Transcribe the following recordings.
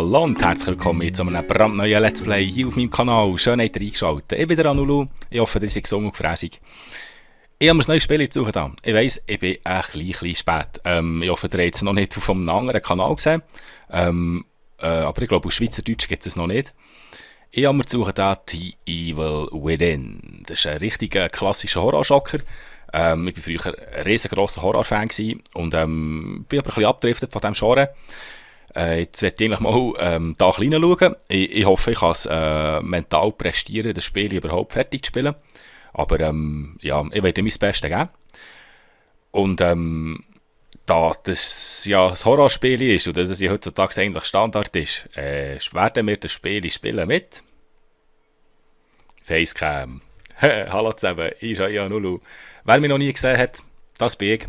Hallo und herzlich willkommen zu einem brandneuen Let's Play hier auf meinem Kanal. Schön, habt ihr eingeschaltet. Ich bin der Anulu. Ich hoffe, ihr seid gesund und gefräßig. Ich habe mir ein neues Spiel zu suchen. Ich weiss, ich bin ein bisschen spät. Ich hoffe, ihr habt es noch nicht auf einem anderen Kanal gesehen. Aber ich glaube, auf Schweizerdeutsch gibt es es noch nicht. Ich habe mir zu suchen The Evil Within. Das ist ein richtiger klassischer Horrorschocker. Ich war früher ein riesengroßer Horrorfan und bin aber ein bisschen abgedriftet von diesem Genre. Jetzt werde ich eigentlich mal da reinschauen. Ich hoffe, ich kann es mental prestieren, das Spiel überhaupt fertig zu spielen. Aber ja, ich werde mein Bestes geben. Und da das ja ein Horrorspiel ist und dass es ja heutzutage eigentlich Standard ist, werden wir das Spiel spielen mit Facecam. Hallo zusammen, ich bin Janulu. Wer mich noch nie gesehen hat, das bin ich.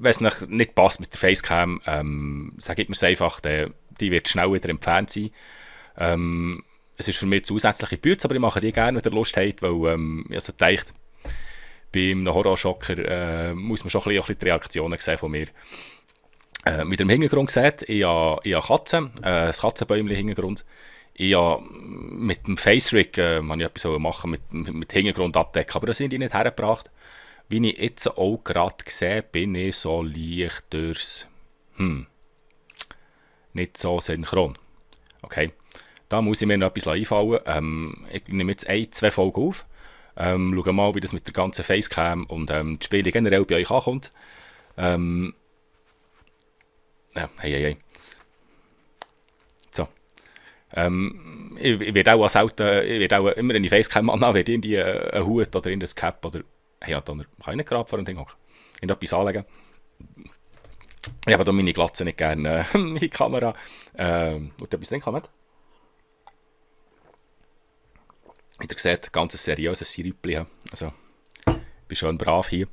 Wenn es nicht passt mit der Facecam, sagt mir es einfach, die wird schnell wieder entfernt sein. Es ist für mich zusätzliche Bütze, aber ich mache die gerne, wenn ihr Lust habt, weil ich also gedacht, bei einem Horrorschocker muss man schon ein bisschen die Reaktionen sehen von mir. Mit dem Hintergrund seht, ich habe Katzen, ein Katzenbäumchen im Hintergrund. Ich habe mit dem Face-Rig ich etwas machen mit Hintergrund abdecken, aber das sind die nicht hergebracht. Wie ich jetzt auch gerade sehe, bin ich so leicht durchs nicht so synchron. Okay, da muss ich mir noch etwas einfallen. Ich nehme jetzt 1-2 Folgen auf. Schauen mal, wie das mit der ganzen Facecam und das Spiel generell bei euch ankommt. Ja, hey. So. Ich werde auch immer in die Facecam annehmen, werde irgendwie einen Hut oder in das Cap oder hey, da kann ich nicht gerade vor dem Ding hocken. Etwas anlegen. Ich habe da meine Glatze nicht gerne, meine Kamera. Und etwas drin kommt. Wie ihr seht, ganz seriöses Sirüppli. Also, ich bin schön brav hier.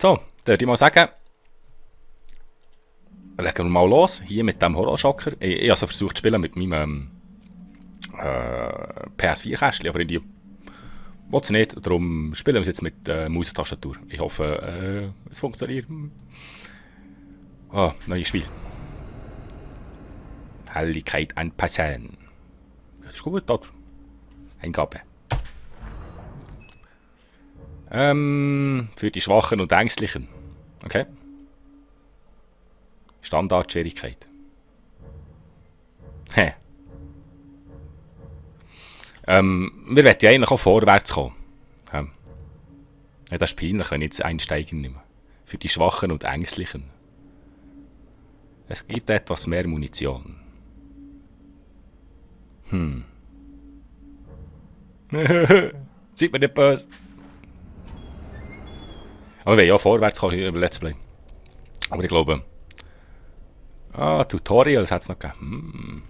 So, dann würde ich mal sagen, legen wir mal los, hier mit dem Horrorschocker. Ich habe also versucht zu spielen mit meinem PS4-Kästchen, aber ich will es nicht, darum spielen wir es jetzt mit Maustastatur. Ich hoffe, es funktioniert. Neues Spiel. Helligkeit anpassen. Das ist gut, oder? Eingabe. Für die Schwachen und Ängstlichen. Okay. Standardschwierigkeit. Wir wollen ja eigentlich auch vorwärts kommen. Ja, das ist peinlich, wenn ich jetzt einsteigen nehme. Für die Schwachen und Ängstlichen. Es gibt etwas mehr Munition. Seid mir nicht böse. Aber wir wollen ja vorwärts kommen über Let's Play. Aber ich glaube... Tutorials hat es noch gegeben.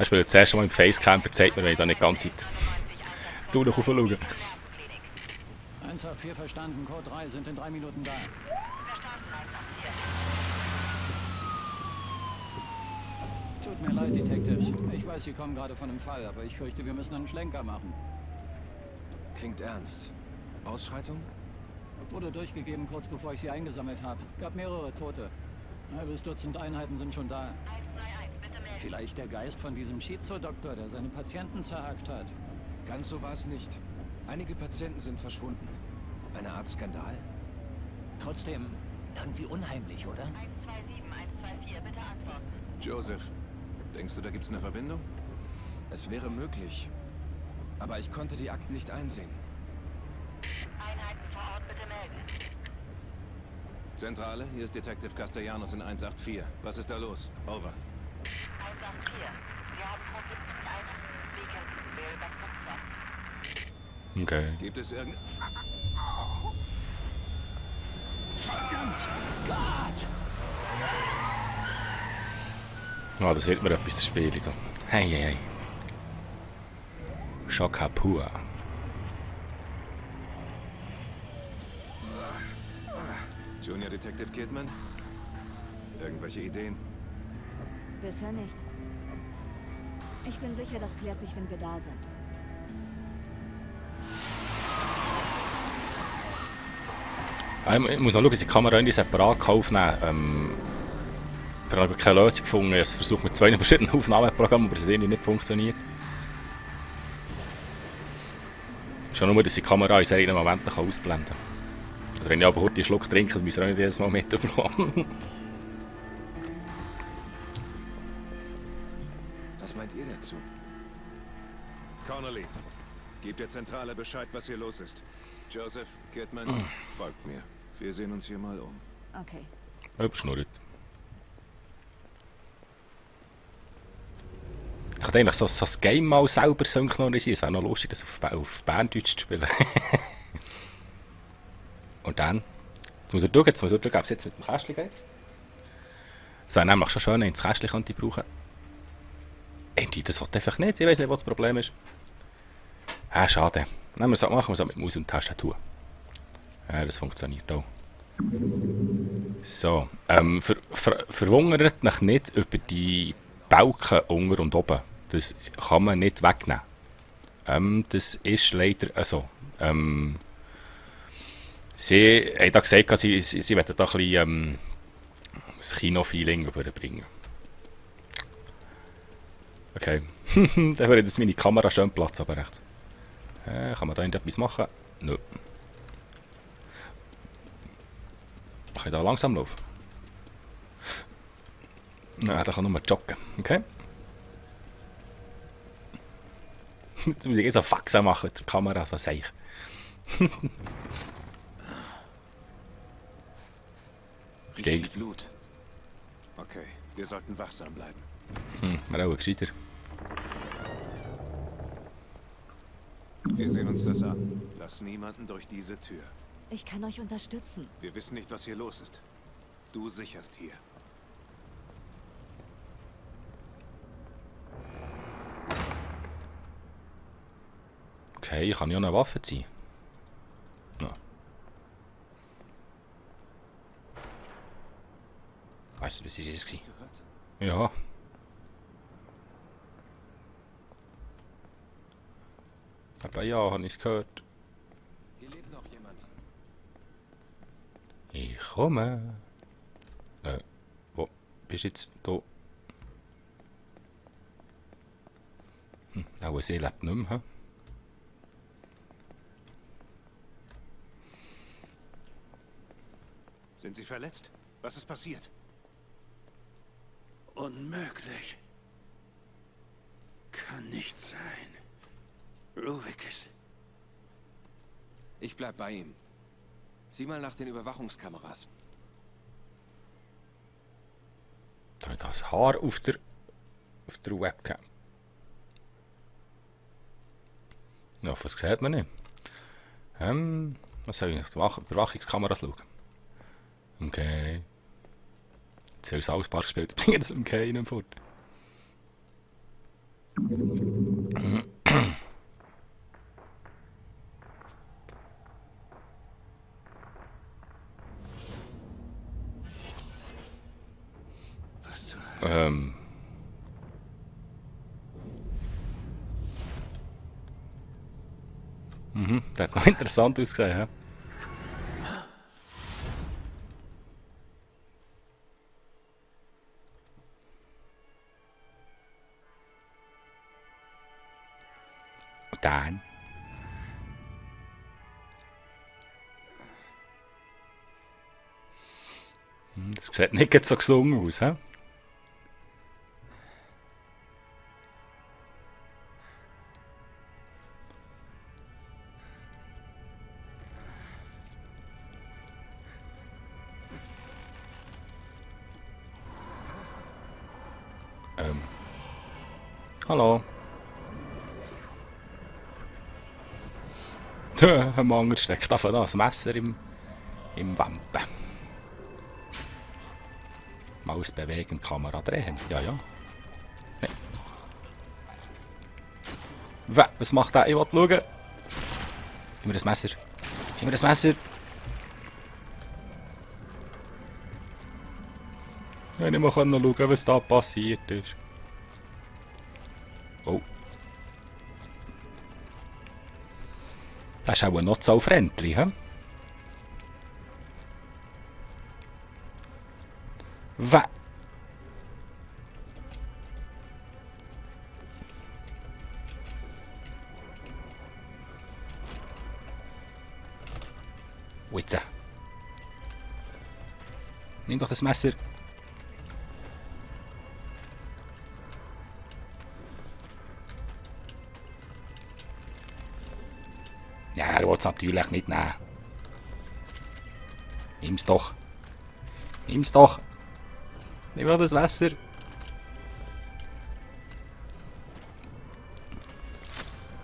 Ich spiele das erste Mal im Facecam, verzeiht mir, wenn ich da nicht die ganze Zeit zu noch schaue. 184 verstanden, Code 3 sind in 3 Minuten da. Verstanden, 184. Tut mir leid, Detectives. Ich weiß, Sie kommen gerade von einem Fall, aber ich fürchte, wir müssen einen Schlenker machen. Klingt ernst. Ausschreitung? Wurde durchgegeben, kurz bevor ich sie eingesammelt habe. Gab mehrere Tote. Ein halbes Dutzend Einheiten sind schon da. 131, bitte melden. Vielleicht der Geist von diesem Schizo-Doktor, der seine Patienten zerhackt hat. Ganz so war es nicht. Einige Patienten sind verschwunden. Eine Art Skandal? Trotzdem irgendwie unheimlich, oder? 127, 124, bitte antworten. Joseph, denkst du, da gibt's eine Verbindung? Es wäre möglich. Aber ich konnte die Akten nicht einsehen. Einheiten vor Ort, bitte melden. Zentrale, hier ist Detective Castellanos in 184. Was ist da los? Over. 184. Wir haben Probleme mit einem Weekend über Kupfer. Okay. Gibt es irgend... Verdammt! Gott! Das wird mir etwas zu spielen. So. Hey. Schock pur. Junior Detective Kidman? Irgendwelche Ideen? Bisher nicht. Ich bin sicher, das klärt sich, wenn wir da sind. Ich muss noch schauen, dass ich die Kamera irgendwie separat aufnehmen. Ich habe noch keine Lösung gefunden. Ich habe es versucht mit 2 verschiedenen Aufnahmeprogrammen, aber es hat irgendwie nicht funktioniert. Schon nur, dass ich die Kamera in solchen Momenten ausblenden kann. Oder wenn ich aber heute einen Schluck trinke, dann müssen wir auch nicht jedes Mal mitbekommen. Was meint ihr dazu? Connolly, gib der Zentrale Bescheid, was hier los ist. Joseph, Kidman, folgt mir. Wir sehen uns hier mal um. Okay. Überschnurrt. Ich könnte eigentlich so das Game mal selber synchronisieren. Es wäre noch lustig, das auf Berndeutsch zu spielen. Und dann? Jetzt muss ich schauen, ob es jetzt mit dem Kästchen geht. Es wäre nämlich schon schön, wenn ich das Kästchen könnte brauchen. Das hat einfach nicht. Ich weiß nicht, was das Problem ist. Schade. Machen wir es mit Maus und Tastatur. Ja, das funktioniert auch. So. Verwundert mich nicht über die Balken unten und oben. Das kann man nicht wegnehmen. Das ist leider so. Sie haben da gesagt, sie wollen da ein bisschen das Kino-Feeling überbringen. Okay. Dann würde jetzt meine Kamera schön Platz, aber rechts. Kann man da irgendetwas machen? Nö. Kann ich da langsam laufen? Nein, da kann nur joggen. Okay. Jetzt muss ich jetzt so Faxen machen mit der Kamera, so sehe ich. Richtig Blut. Okay, wir sollten wachsam bleiben. Wäre auch gescheiter. Wir sehen uns das an. Lass niemanden durch diese Tür. Ich kann euch unterstützen. Wir wissen nicht, was hier los ist. Du sicherst hier. Okay, ich kann ja eine Waffe ziehen. No. Weißt du, was ist das? Ja. Aber ja, habe ich es gehört. Hier lebt noch jemand. Ich komme. Wo bist du jetzt? Da. Auch sie lebt nicht mehr. Sind Sie verletzt? Was ist passiert? Unmöglich. Kann nicht sein. Ruvix. Ich bleib bei ihm. Sieh mal nach den Überwachungskameras. Da ist das Haar auf der Webcam. Ja, was sieht man nicht? Was soll ich nach Überwachungskameras schauen? Okay. Jetzt soll ich South Park gespielt, bringen das okay nicht fort. Was zur Das hat noch interessant ausgesehen, ja? Und dann. Das sieht nicht so gesungen aus, hä? Hallo. Ein Manger steckt davon das Messer im Wampen. Maus bewegen, Kamera drehen. Ja, ja. Nee. Was macht der? Ich will schauen. Gib mir das Messer. Gib mir das Messer. Ich will nicht mal schauen, was da passiert ist. Oh. Das ist auch noch so friendly, hä? Wa. Witze. Nimm doch das Messer. Ja, er will es natürlich nicht nehmen. Nimm's doch. Nimm's doch. Nimm doch das Wasser.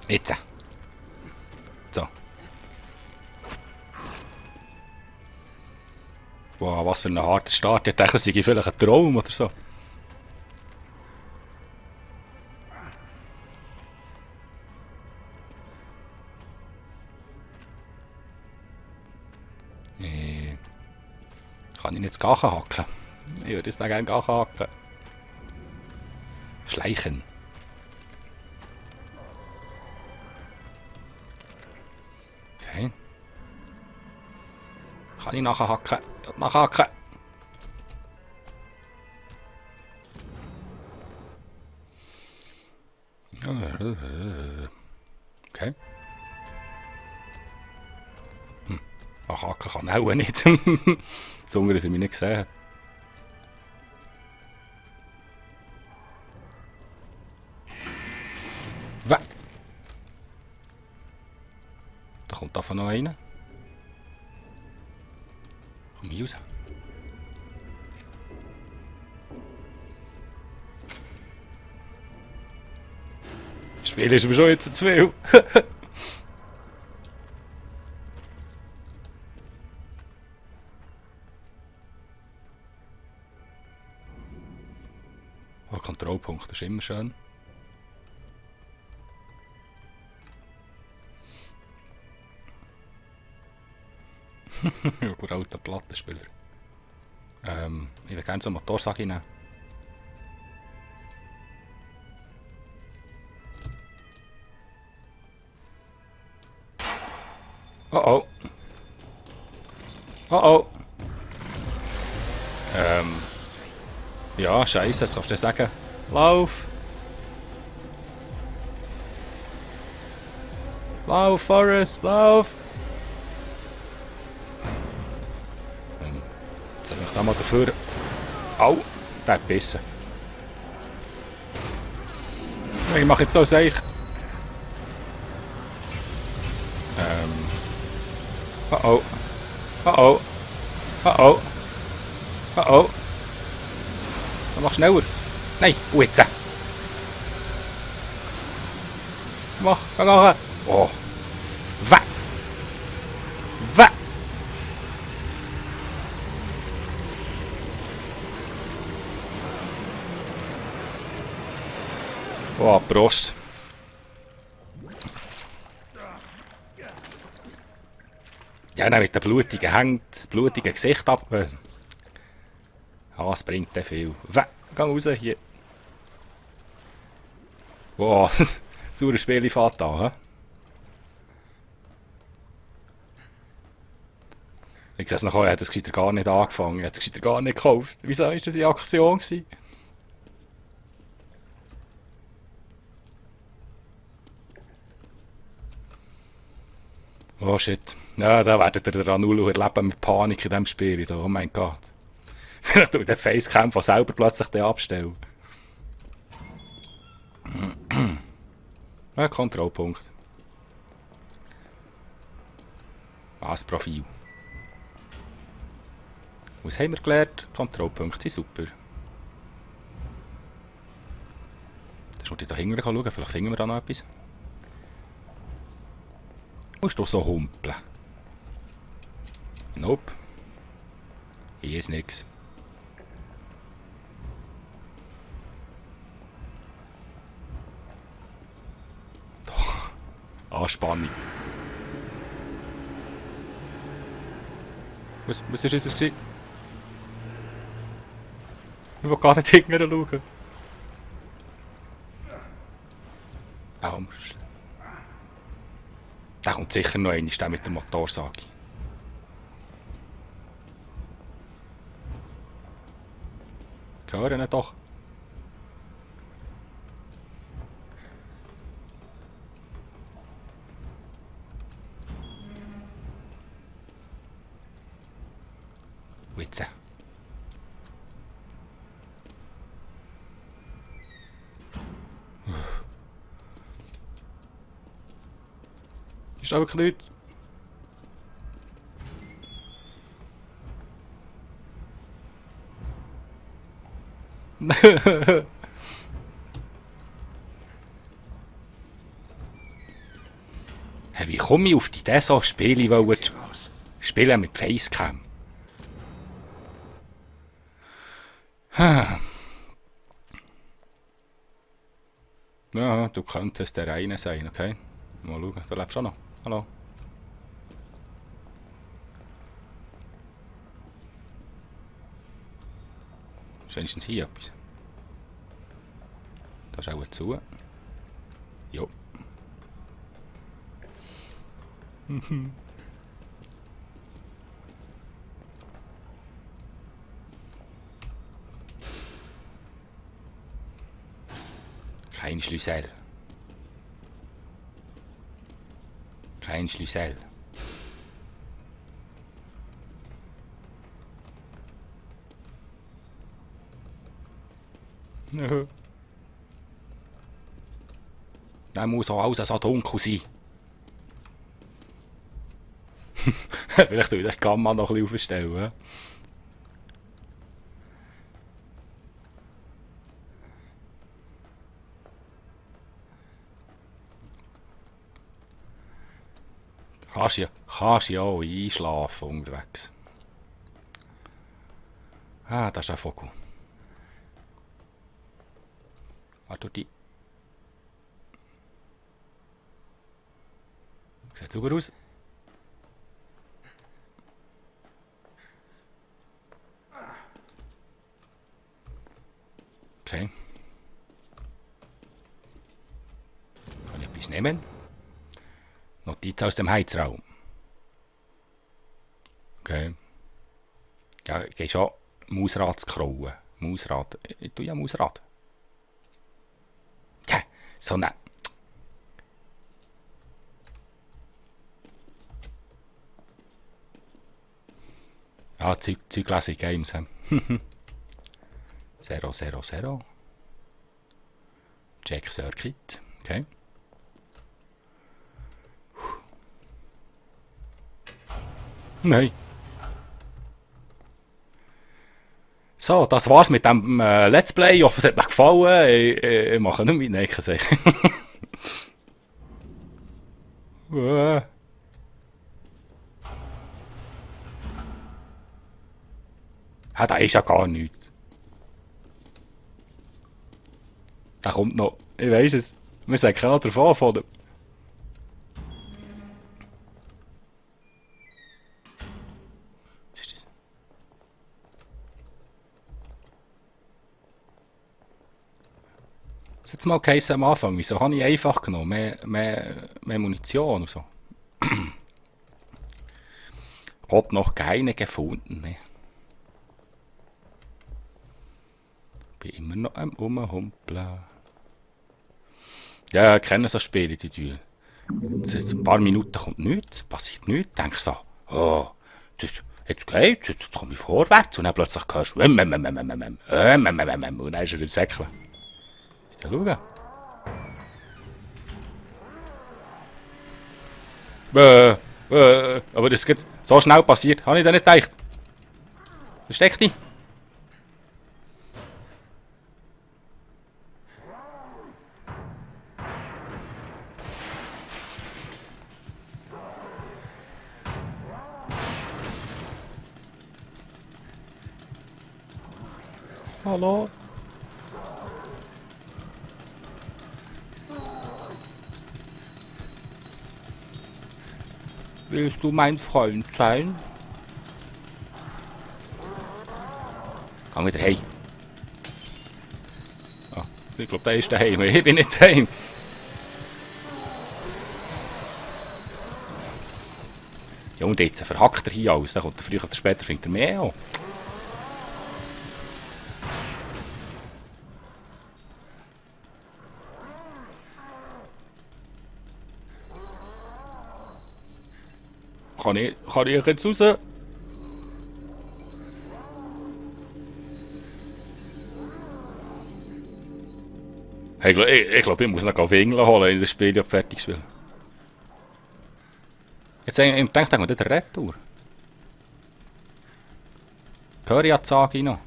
Jetzt. So. Wow, was für ein harter Start. Ich dachte, es sei vielleicht ein Traum oder so. Kann ich nicht Gachen hacken? Ich würde jetzt gerne Gachen hacken. Schleichen. Okay. Kann ich nachher hacken? Ich will nachher hacken. Okay. Ach, hacken kann auch nicht. So, dass er mich nicht gesehen hat. Wa. Da kommt davon noch einer. Komm hier raus. Das Spiel ist mir schon jetzt zu viel. Oh, Kontrollpunkt, das ist immer schön. Guter alter Plattenspieler. Ich würde gerne so eine Motorsage nehmen. Oh oh. Oh oh. Ja, scheiße, das kannst du sagen. Lauf! Lauf, Forrest, lauf! Jetzt soll ich da mal dafür. Au! Der hat gebissen. Ich mache jetzt so Seich. Oh oh. Oh oh. Oh oh. Oh oh. Mach schneller. Nein, jetzt. Mach, geh nachher. Oh. Wa. Wa. Oh, Prost. Ja, dann mit den blutigen Händen, das blutige Gesicht ab. Ah, es bringt dann viel. Geh raus hier. Wow, saures Spiel fährt an. Ich sehe es nachher, er hat das gescheiter gar nicht angefangen, er hat es gescheiter gar nicht gekauft. Wieso war das in Aktion gewesen? Oh shit. Ja, da werdet ihr den Ranullo erleben mit Panik in diesem Spiel. Oh mein Gott. Wenn du den Facecam von selber plötzlich abstellst. Ja, Kontrollpunkt. Was Profil. Was haben wir gelernt? Kontrollpunkte sind super. Das wollte ich da hinten schauen, vielleicht finden wir da noch etwas. Musst du so humpeln? Nope. Hier ist nichts. Anspannung. Was war das jetzt? Ich will gar nicht hinten schauen. Da kommt sicher noch einer, der mit der Motorsage. Hören ihn doch. Witze. Ist da wirklich nichts? Hey, wie komme ich auf die Idee, so Spiele zu spielen mit Facecam? Ja, du könntest der eine sein, okay? Mal schauen, du lebst schon noch. Hallo. Ist wenigstens hier etwas? Da ist auch zu. Jo. Kein Schlüssel. Kein Schlüssel. Dann muss auch alles so dunkel sein. Vielleicht will ich die Kamera noch ein bisschen aufstellen. Kannst ja auch einschlafen unterwegs. Ah, das ist ein Vogel. Warte, die. Sieht super aus. Okay. Kann ich etwas nehmen? Notiz aus dem Heizraum. Okay. Ja, ich gehe schon Mausrad scrollen. Mausrad. Ich tue ja Mausrad. Ja, so ne. Ah, Zeug lese ich Games. 000. Check Circuit. Okay. Nein. So, das war's mit dem Let's Play. Ich hoffe, es hat mir gefallen. Ich mache nicht mehr. Nein, ich kann sagen. Da ist ja gar nichts. Da kommt noch. Ich weiss es. Wir sagen gerade drauf anfangen. Was ist das? Das hat jetzt mal geheißen am Anfang. Wieso habe ich einfach genommen? Mehr Munition und so. Hab noch keine gefunden. Ne? Bin immer noch am Rumhumpeln. Ja, ich kenne so Spiele, die Tür. Jetzt ein paar Minuten kommt nichts, passiert nichts. Denke so, oh, jetzt geht's, jetzt komme ich vorwärts. Und dann plötzlich hörst du, und dann ist er in Säckchen. Ist ja schauen. Aber das geht so schnell passiert, habe ich da nicht gedacht. Versteck dich. Hallo? Willst du mein Freund sein? Komm wieder heim. Ah, ich glaube, der ist daheim. Ich bin nicht daheim. Ja, und jetzt verhackt er hier alles. Dann kommt er früher oder später, fängt er mehr an. Kann ich jetzt raus? Hey, ich glaube, ich muss noch Wingeln holen in das Spiel, ob fertig spielen. Jetzt denke ich mal, der Retour. Höre ich an die Sage noch?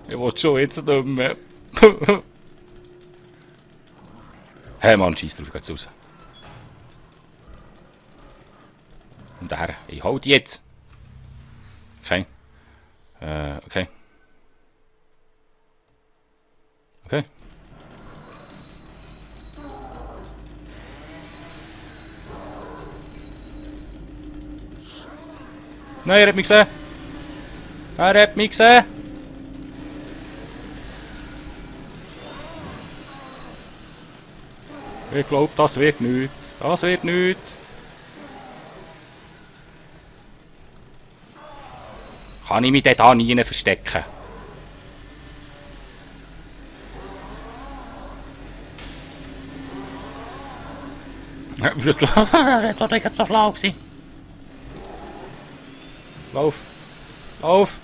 Ich will schon jetzt nicht mehr. Hey Mann, scheiß drauf, geht's raus. Und daher, ich hol die jetzt. Okay. Okay. Okay. Nein, er hat mich gesehen. Er hat mich gesehen. Ich glaube, das wird nichts. Das wird nichts. Kann ich mich dort da nie verstecken? Das war nicht so schlau gewesen. Lauf. Lauf.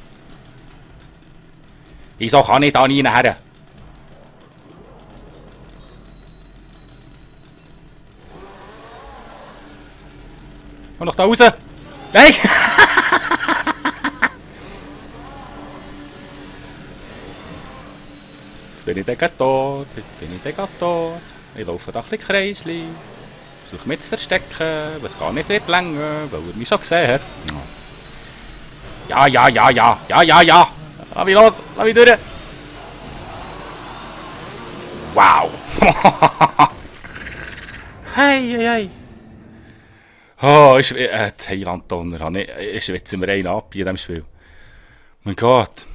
Wieso kann ich da nie her? Komm noch da raus. Nein! Jetzt bin ich dann tot. Jetzt bin ich dann tot. Ich laufe da ein bisschen Kreisli. Versuche mich zu verstecken, was gar nicht wird länger, weil er mich schon gesehen hat. Ja. Ja. Lass mich los, lass mich durch. Wow. Hey. Oh, Thailand-Donner. Ich schwitze mir einen ab in diesem Spiel. Mein Gott.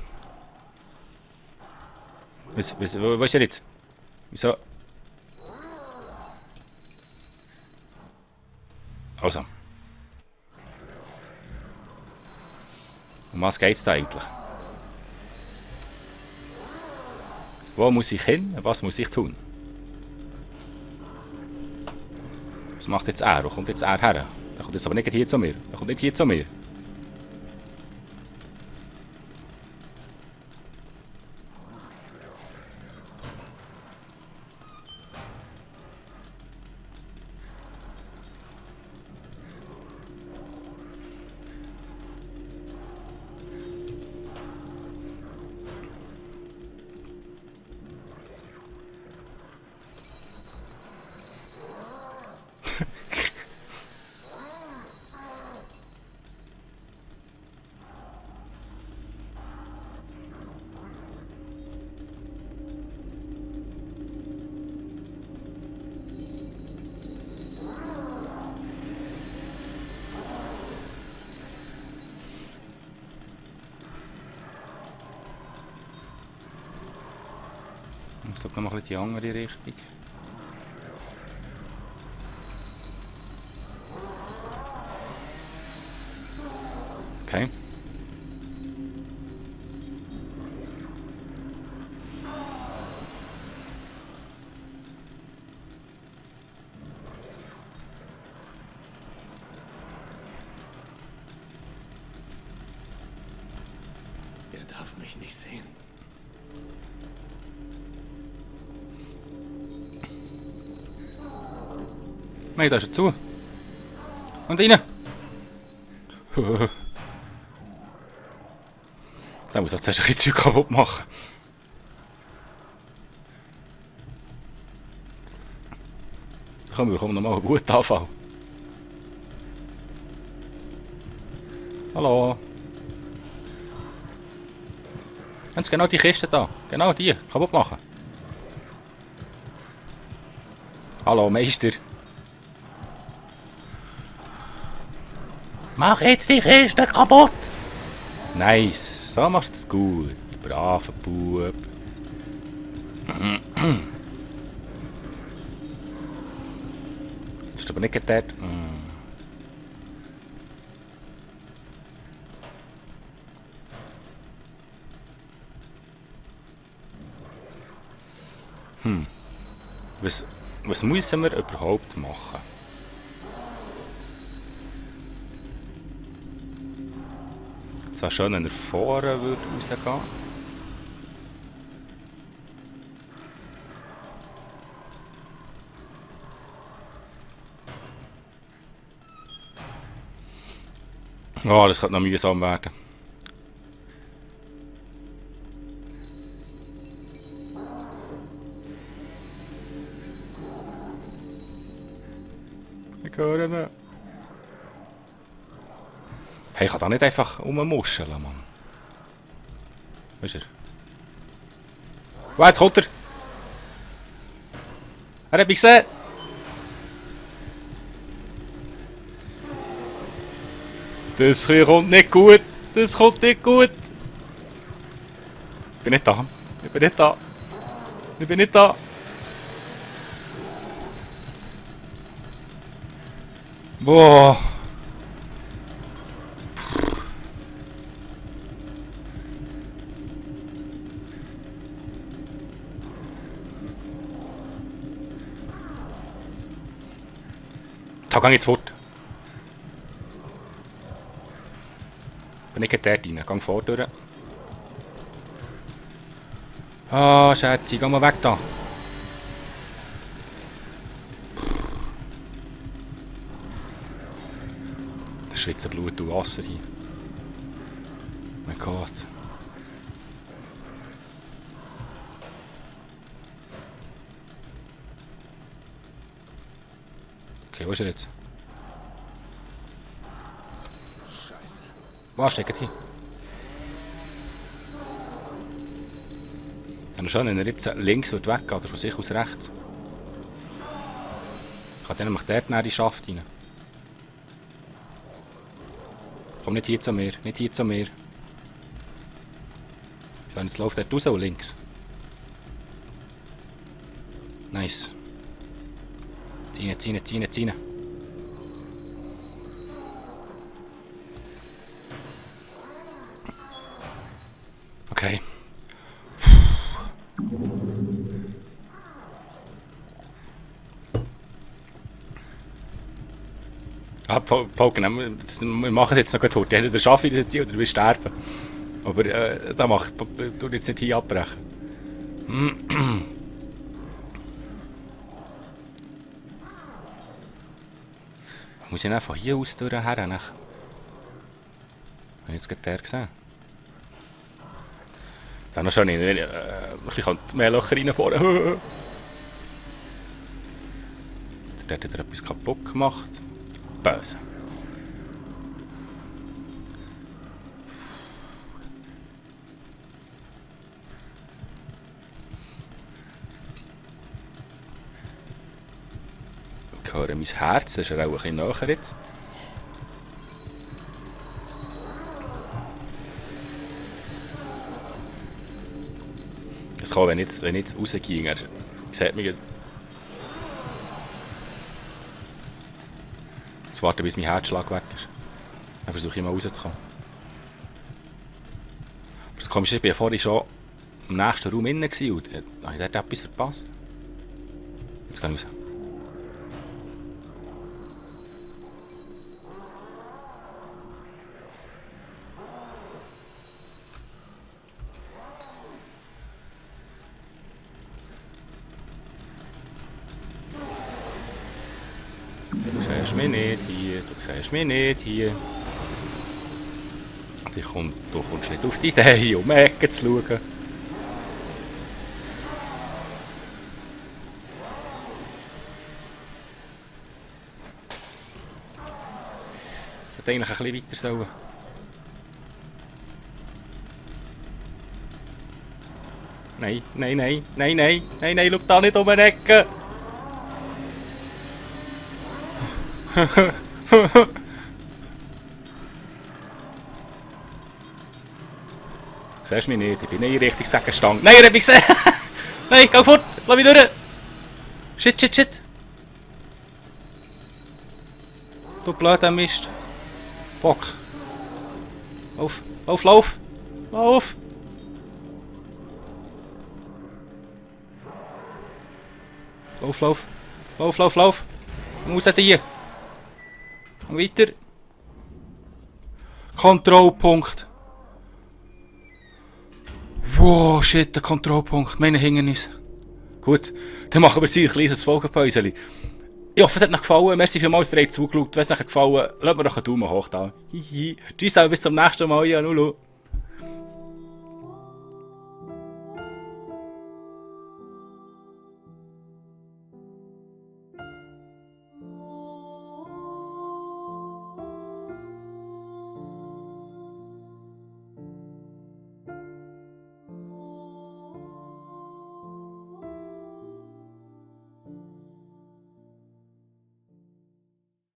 Wo ist er jetzt? Wieso? Also. Um was geht's da eigentlich? Wo muss ich hin? Was muss ich tun? Was macht jetzt er? Wo kommt jetzt er her? Er kommt jetzt aber nicht hier zu mir. Er kommt nicht hier zu mir. Ich muss noch mal die andere Richtung. Okay. Er darf mich nicht sehen. Nein, da ist er zu. Und rein. Da muss er zuerst ein bisschen Zeug kaputt machen. Komm, wir bekommen nochmal einen guten Anfall. Hallo. Jetzt genau die Kiste da. Genau die. Kaputt machen. Hallo, Meister. Mach jetzt die Kiste kaputt! Nice, so machst du es gut. Braver Bub. Jetzt ist aber nicht getätigt. Was müssen wir überhaupt machen? Es wäre schön, wenn er vorne würde rausgehen. Oh, das könnte noch mühsam werden. Ich höre ihn. Hey, ich kann da nicht einfach rummuscheln, Mann. Wo ist er? Jetzt kommt er! Er hat mich gesehen! Das kommt nicht gut! Das kommt nicht gut! Ich bin nicht da! Ich bin nicht da! Ich bin nicht da! Boah! Da gehe ich jetzt fort. Bin nicht dort rein, geh vor durch. Ah, Schätze, geh mal weg da. Da schwitzt Blut und Wasser hin. Mein Gott. Okay, wo ist er jetzt? Scheiße. Was steckt hin? Es wäre schön, wenn er jetzt links weg oder von sich aus rechts. Ich kann dann nämlich dort in die Schaft rein. Komm nicht hier zu mir, nicht hier zu mir. Jetzt läuft dort raus und links. Nice. Ziehen. Okay. Pauken, wir machen es jetzt noch gut. Entweder schaffe ich das oder wir sterben. Aber da tu jetzt nicht hier abbrechen. Muss ich einfach hier aus her? Habe ich jetzt gerade der gesehen? Dann noch schön, ich kann mehr Löcher reinfahren. Der hat etwas kaputt gemacht. Böse. Ich höre mein Herz, das ist auch ein bisschen näher jetzt. Es kann, wenn ich jetzt rausgehe, sieht mich. Jetzt warte, bis mein Herzschlag weg ist. Dann versuche ich mal rauszukommen. Aber das Komische ist, ich war vorhin schon im nächsten Raum innen und habe ich dort etwas verpasst. Jetzt gehe ich raus. Du siehst mich nicht hier, du siehst mich nicht hier. Du kommst nicht auf die Idee, um die Ecke zu schauen. Es hätte eigentlich ein bisschen weiter sollen. Nein, schau da nicht um die Ecke! Du siehst mich nicht, ich bin nicht richtig gestanden. Nein, er hat mich gesehen! Nein, geh fort! Lass mich durch! Shit! Du blöder Mist! Bock! Lauf! Lauf, lauf. Lauf, lauf, lauf. Raus hier. Und weiter. Kontrollpunkt. Wow, shit, der Kontrollpunkt. Meine Hindernis. Gut, dann machen wir jetzt ein kleines Folgenpäuschen. Ich hoffe, es hat euch gefallen. Merci vielmals, dass ihr zugeschaut habt. Wenn es euch gefallen hat, lasst mir doch einen Daumen hoch da. Tschüss, bis zum nächsten Mal. Ja, Nulu.